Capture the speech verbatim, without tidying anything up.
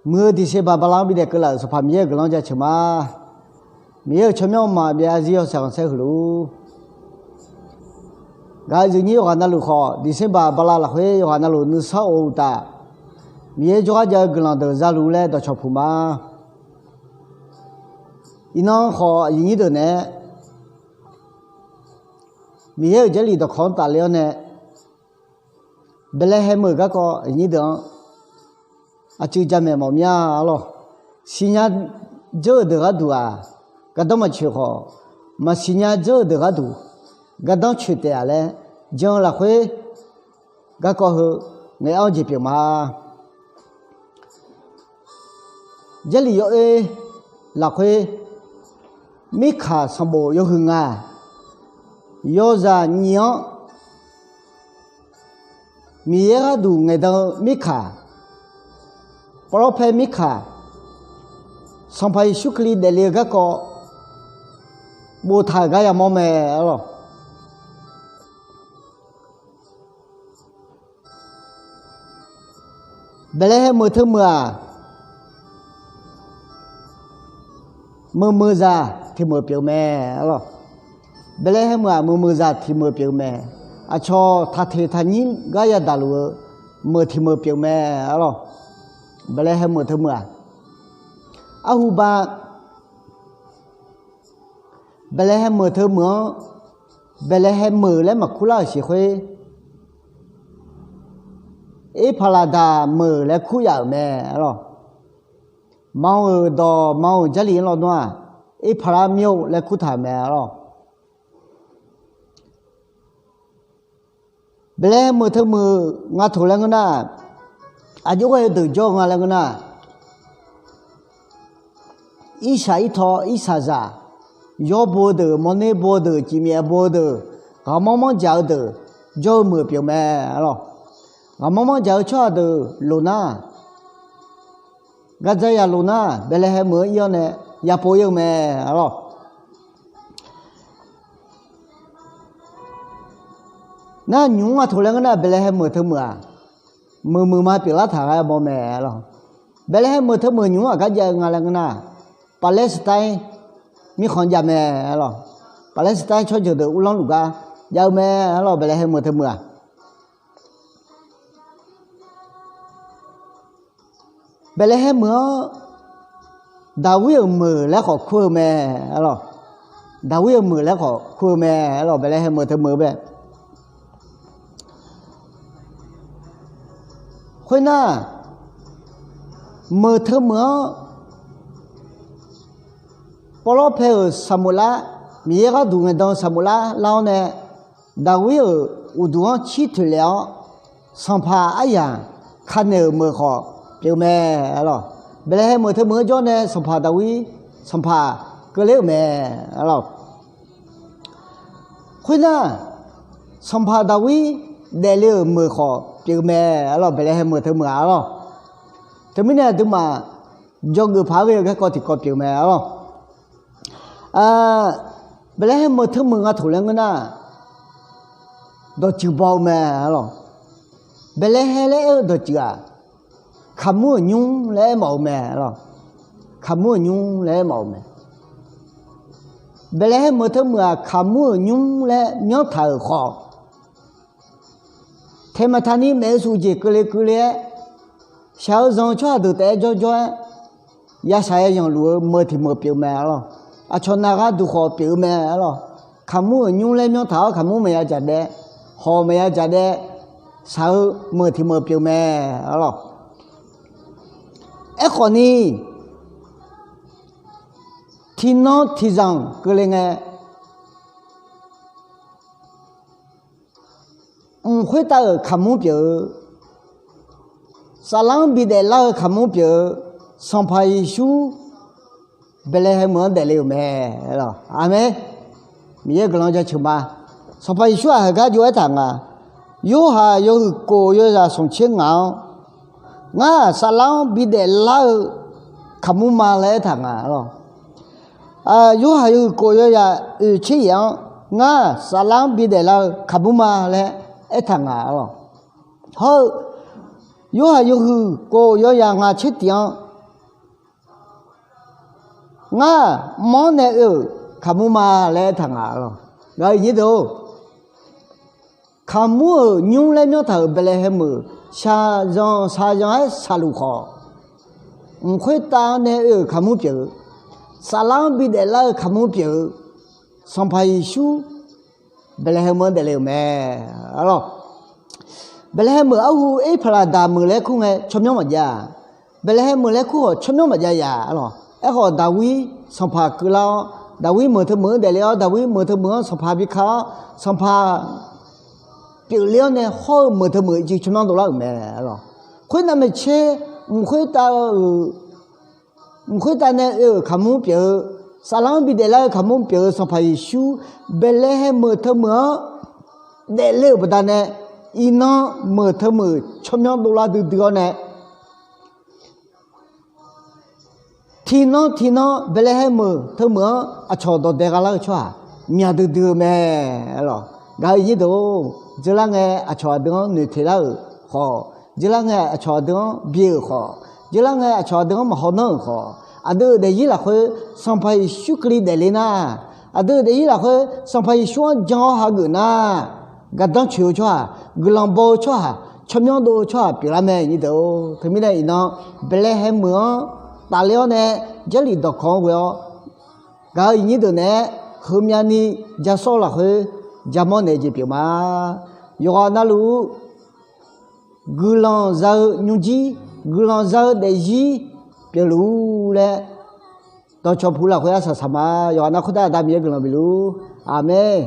Muiq-eu December bala-anr bidaef keuvlaf-euq Sanqpaq Miqyaer-euq guiqlanq jaceuq ma. Miqyaer-euq tsawrmyanr mqmaq byav-eu zarzir yawshaef khanqsaer huiq luf-ur. Gaq-eu zifnyir yawqghaq navluf khawf, December bala lafkhoer yawqghaq navluf nuisar of-eu uqtaf, Miqyaer jawrgar jav-eu guiqlanq deuq zaluf laer dawqcawq puq ma. Iqnan khawf, aqyuif nyir deuq naeq-aer Miqyaer-euq Jarlif dawqkawq-anr tafler-awr nae, Baeqlaeqhaeq meuq garkawv aqyuif nyir deuq-anr aqcuiv jamaeq mawf mir-a arlawr. Siqnya dzeur-euq deuq gharduq-aq, gardanr maqcoeq khawf, maqsiqnya dzeur-euq deuq gharduq gardanr coeq taef-a laer, jan-eu lafkhoer garkawv heu ngaeq-awr jeq pyeuf ma. Jarlif yawoer lafkhoer, Mirkaq sanqbof yawhuiq ngaq, yawzaq nyiq-anr Miqyaer gharduq ngaeqdan-eu Mirkaq, pawrlawrpaer Mirkaq, Sanqpaq Yeqsur Kali daefle-eu garkawv boftaq-euq gar yamawr mae arlawr. Baeqlaeqhaeq meuq teumeuq-aq, meuq meuqzaq tiq meuq pyeuf mae arlawr. Baeqlaeqhaeq meuq-aq, meuq meuqzaq tiq meuq pyeuf mae. Aqcawq taqteq taqnyir gar yadaq luf-eu meuq tiq meuq pyeuf mae arlawr. Baeqlaeqhaeq meuq teumeuq-aq, arhuba Baeqlaeqhaeq meuq teumeuq-anr Baeqlaeqhaeq meuq laer maqkur lar-euq siq khoer, Erpaqlaqdaq meuq laer kur yaf-euq mae arlawr. Maqanr-euq dawq maqanr-euq Jarlif-anr lawnmr-aq, Erpaqlaq myo laer kurtaq-euq mae arlawr. Baeqlaeqhaeq meuq teumeuq nga toq laer ngeur nar, aqjox ghae-eu deuq jawr-eu nga laer ngeur nar, irshaq irtaw irshaqzaq, yawr bo-eu deuq, mawrner bo-eu deuq, cifmyaef bo-eu deuq, ghaqmanr manr jaq-eu deuq, jawr-eu meuq pyeuf mae arlawr. Ghaqmanr manr jaq-eu tsawrhaq deuq loq nar, gardzaq yaq loq nar, Baeqlaeqhaeq meuq-anr ir-awr nae yapov ir-eu mae arlawr. Nar nymq-mr nga toq laer ngeur nar, Baeqlaeqhaeq meuq teumeuq-aq, meuq meuq ma pyeuflar taq ghae bawr mae arlawr. Baeqlaeqhaeq meuq teumeuq nymq-mr aqgar jav-eu nga laer ngeur nar, Paqlaersaqtaer mirkhanq jav mae arlawr. Paqlaersaqtaer tsawrjeuq deuq uvlanr luf gar jav-eu mae arlawr, Baeqlaeqhaeq meuq teumeuq-aq. Baeqlaeqhaeq meuq-anr Daqwir-euq meuq laer khawf kur-eu mae arlawr. Daqwir-euq meuq laer khawf kur-eu mae arlawr, Baeqlaeqhaeq meuq teumeuq bae. Khoernar, meuq teumeuq-anr pawrlawrpaer-euq Saqmeuqlar, Miqyaer gharduq ngaeqdan-eu Saqmeuqlar lar-awr nae, Daqwir-euq uqduq-anr cir toeq lef-awr, sanqpaq aryaq kanaeq-euq meuq khawf pyeuf mae arlawr. Baeqlaeqhaeq meuq teumeuq-anr jawr nae sanqpaq Daqwir sanqpaq keuvler-euq mae arlawr. Khoernar, sanqpaq Daqwir daefle-euq meuq khawf pyeuf mae arlawr, Baeqlaeqhaeq meuq teumeuq-aq arlawr. Teumirnae aqduimaf jawrgeuf paq-aer ghae-eu garkawv tiqkawv pyeuf mae arlawr. Baeqlaeqhaeq meuq teumeuq nga toq laer ngeur nar, dawqtsuif baw-eu mae arlawr. Baeqlaeqhaeq laer aer-eu dawqtsuif-aq, kaqmur-euq nymr laer aermawf-eu mae arlawr. Kaqmur-euq nymr laer aermawf-eu mae. Baeqlaeqhaeq meuq teumeuq-aq, kaqmur-euq nymr laer myanrtaq-euq khawf, taeqmaqtaq ni maef-eu suf jeq keuvle keuvle-aer, shaq-eu zanq-eu tsawrhaq deuq taef-aer jawrjawr-aer, yashaq yayanq luf-eu meuq tiq meuq pyeuf mae arlawr. Aqcawq naq gharduq khawf pyeuf-eu mae arlawr. Kaqmur-euq nymr laer myanrtaq-awr kaqmur maqya dzaq daev, hawq maqya dzaq daev, shaq-eu meuq tiq meuq pyeuf mae arlawr. Aerkhawf ni, tiqnan tiqzanq keuvle ngae, mq khoertav-euq kaqmur pyeuf-eu, saflar-anr bidaef lar-eu kaqmur pyeuf-eu, Sanqpaq Yeqsur Baeqlaeqhaeq meuq-anr daefle-euq mae. Aqmeq. Miqyaer guiqlanq jaceuq ma. Sanqpaq Yeqsur-aq heugar jov-aer taq nga. Yorhaq yawhuiq kof yawzaq smq tser ngaq-anr, ngar-aq saflar-anr bidaef lar-eu kaqmur ma laer aertaq nga lawr. Yorhaq yawhuiq kof yawzaq oeq tser yaef-anr, ngar-aq saflar-anr bidaef lar-eu kaqmur ma laer aertaq nga lawr. Hawr-eu, Yorhaq yawhuiq kof yawzaq ngaq tser tiq-anr, Ngar mq-anr nae oe-euq kaqmur ma laer aertaq nga lawq. Gaq-eu nyir deuq-or, kaqmur-euq nymr laer myanrtaq-euq Baeqlaeqhaeq meuq shaqzanq shaqzanq-aer shaqluf khawf, mq khoertav nae oe-euq kaqmur pyeuf-eu, saflar-anr bidaef lar-eu kaqmur pyeuf-eu Sanqpaq Yeqsur Baeqlaeqhaeq meuq-anr daefle-euq mae. Arlawq, Baeqlaeqhaeq meuq arhu Erpaqlaqdaq meuq laer kur ngae tsawrmyanr maqjav-a. Baeqlaeqhaeq meuq laer kur khawf tsawrmyanr maqjav ya. Arlawq, aerkhawf Daqwir sanqpaq keuvlar-awr, Daqwir meuq teu meuq-anr daefle-awr, Daqwir meuq teu meuq-anr sanqpaq bika-awr, sanqpaq pyeufler-awr nae hawr-eu meuq teu meuq-eu jeq tsawrmyanr dovlar-euq mae. Arlawq, khoernav maeqtser, mq khoertav-euq mq khoertav nae oe-euq kaqmur pyeuf-eu, saflar-anr bidaef lar-eu kaqmur pyeuf-eu Sanqpaq Yeqsur Baeqlaeqhaeq meuq teu meuq-anr daefle-euq baqdanae, iqnan meuq teu meuq tsawrmyanr dovlar duidui-awr nae, tiqnan tiqnan Baeqlaeqhaeq meuq teu meuq-anr aqcawq dawqdae gha lar-eu tsawrhaq myaq duidui-eu mae. Arlawq, gaq-eu nyir deuq-or, dzeurlar ngae aqcawq aqdui-anr noeqteq lar-euq khawf, dzeurlar ngae aqcawq aqdui-anr bi-euq khawf, dzeurlar ngae aqcawq aqdui-anr maqhaw nanr-euq khawf, aqdui-euq daefzir lafkhoer Sanqpaq Yeqsur Kali daefle nar, aqdui-euq daefzir lafkhoer Sanqpaq Yeqsur-anr jan-awr hageuf nar, gardanr coeq-eu tsawrhaq, guiqlanq baw-eu tsawrhaq, tsawrmyanr dov-eu tsawrhaq pyeuflar mae. Nyir deuq-or, teumirnae iqnan Baeqlaeqhaeq meuq-anr tafler-awr nae, Jarlif dawqkawq-anr ghoe-awr, gaq-eu iqnyir deuq naeq-aer heumyavni jasawr-eu lafkhoer jamawr naeq-eu jeq pyeuf ma. Yawqghaq navluf guiqlanq za-eu nymrjir, guiqlanq za-eu daefzir pyeufluf-ur laer dawqcawq puq lafkhoer arsaq saq ma. Yawqghaq nav khoertav Aqda Miqyaer guiqlanq bifluf-ur. Aqmeq.